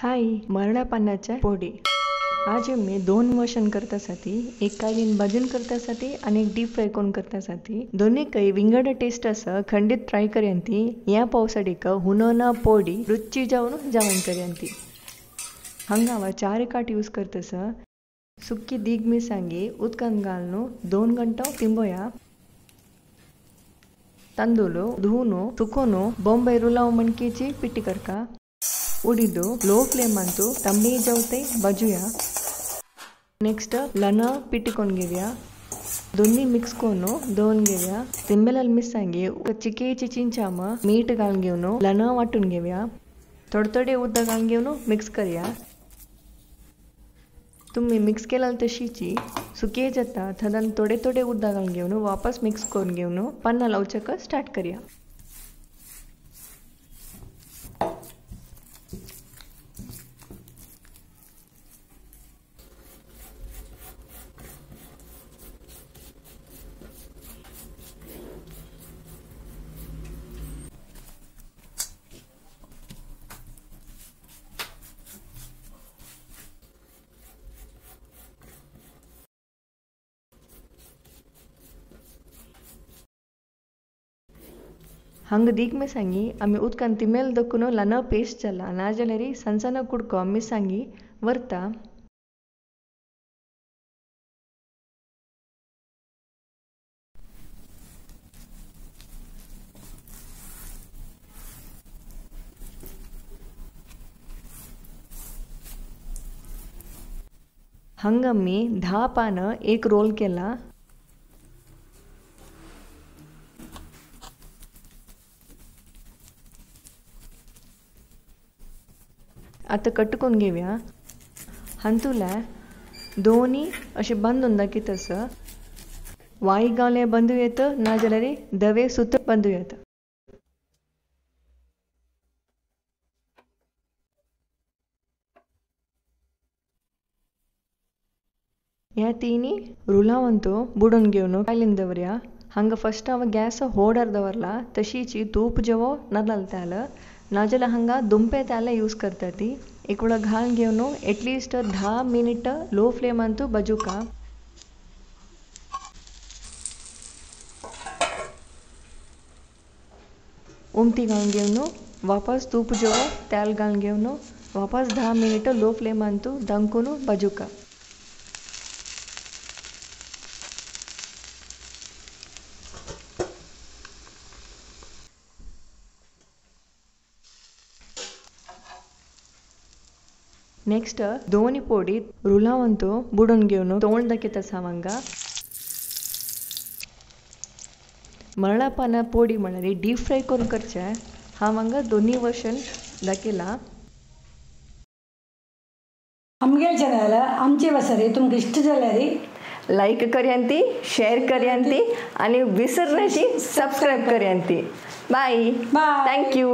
हाय मरळा पानाच्या पोडी आज मी दोन वर्शन करतासाठी, एक कायलीन भाजून करतासाठी आणि एक डीप फ्राय करून करतासाठी। दोन्ही काही विंगड टेस्ट असं खंडित ट्राय करयांती। या पावसाडीक हुनोना पोडी रुची जाऊन जेवण करयांती। हंगावा 4 काट यूज करतस। सुकी दीग मिरसांगी उदकान घालून 2 घंटा तिंबोया। तांदूळ धुवून सुकोवन बॉम्बे रुलाव मणकीची पिट्टी करका। उडीद लो फ्लेम अंतु तंबी जावते भाजूया। नेक्स्ट लना पिट्टी कोन घेऊया। दोन्ही मिक्स करून दळून घेऊया। तिंबेलाल मिरसांगी चिकेची चिंचाम मीठ घालून घेऊन लना वाटून घेऊया। थोडे थोडे उदक घालून घेऊन मिक्स करूया। तुम्ही मिक्स केलं तशीची सुके जाता थदान थोडे थोडे उदक घालून घेऊन वापस मिक्स करून घेऊन पन्ना लावचक स्टार्ट करूया। हंग दीग मिरसांगी आमी उदकान तिमेल दखून ल्हान पेस्ट जाला नाजाल्यार सण सण कुडको मिरसांगी व्हरता। हंग आमी 10 पानां एक रोल केला। आता कट करून घेऊया। हातूंतले दोन्ही अशें बांदून दाखयता। वाई गावले बांदू येता नाजाल्यार धवे सूत बांदू येता। ह्या तिन्ही रुलावंत बुडोवन घेवन कायलीन दवरया। हांगा फस्ट हांव गॅस होडार दवरला तशीच तूप जेवो नाल्ल तेल नाजाल्यार हांगा दुमपे तेल यूज करता ती एक वेळा घालून घेवन एटलिस्ट 10 मिनिट लो फ्लेमांतू भाजूका। उमती घालून घेवन वापस तूप जेवो तेल घालून घेवन वापस 10 मिनिट लो फ्लेमांतू दंकून भाजूका। नेक्स्ट दोन्ही पोडी रुलावंतू बुडोवन घेवन तोंड दाखयता हांगा। मरळा पाना पोडी म्हळ्यार डीप फ्राय करून करचें। हांव हांगा दोन्ही वर्शन दाखयला। आमगे चॅनल आमचे वसरी तुमकां इश्ट जाल्यार लायक करयांती, शेअर करयांती आनी विसरनाशी subscribe करयांती। Bye bye, thank you.